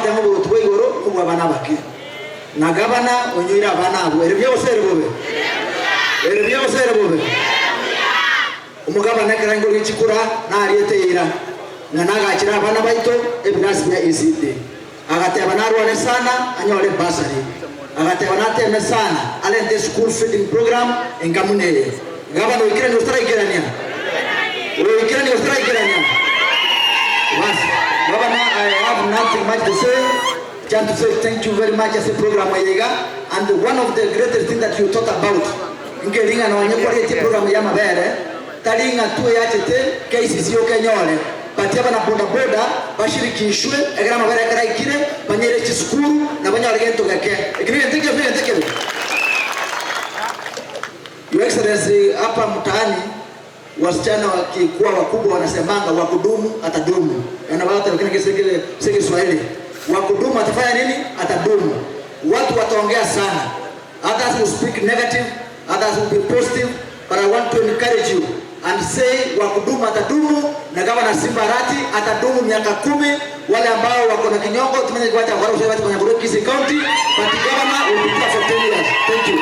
Bagoteba oboruoti bwa igoro nobw'abana abake. Na gavana onyoire abana abwo, ere buya gose ere bobe? Ere buya gose ere bobe? Omogabana ekero aingorire chikura nariete eira ng'a nagachere abana baito ebirasi bia ECD. Agateba narwane sana anyore ebursary. Agateba nateme sana arente eschool feeding program enga buna eye. Gavana oikerania gose taraikerania? Oikerania gose taraikerania? Bas, Gavana, I have nothing much to say, just to say thank you very much ase program eye iga and one of the greatest thing that you thought about nkeri ng'a nonye kwarigetie program ya amabere tari ng'a tweyachete KCC yoka enyore but abana boda boda bashirikishwe ekero amabere ekero aikire banyeire chisukuru na banyore gento geke. Eki negento ekiya gose negento ekebe? Your Excellency hapa mtaani wasichana wakikuwa wakubwa wanasemanga wakudumu atadumu. Yaani bagoteba kina gese kere ase egeswahili wakudumu atafanya nini? Atadumu. Watu wataongea sana. Others will speak negative, others will be positive, but I want to encourage you and say wakudumu atadumu na Gavana Simba Arati atadumu miaka 10. Wale ambao wako na kinyongo tumenye kwacha kwa sababu kwenye Kisii County, but governor will be there for 10 years. Thank you.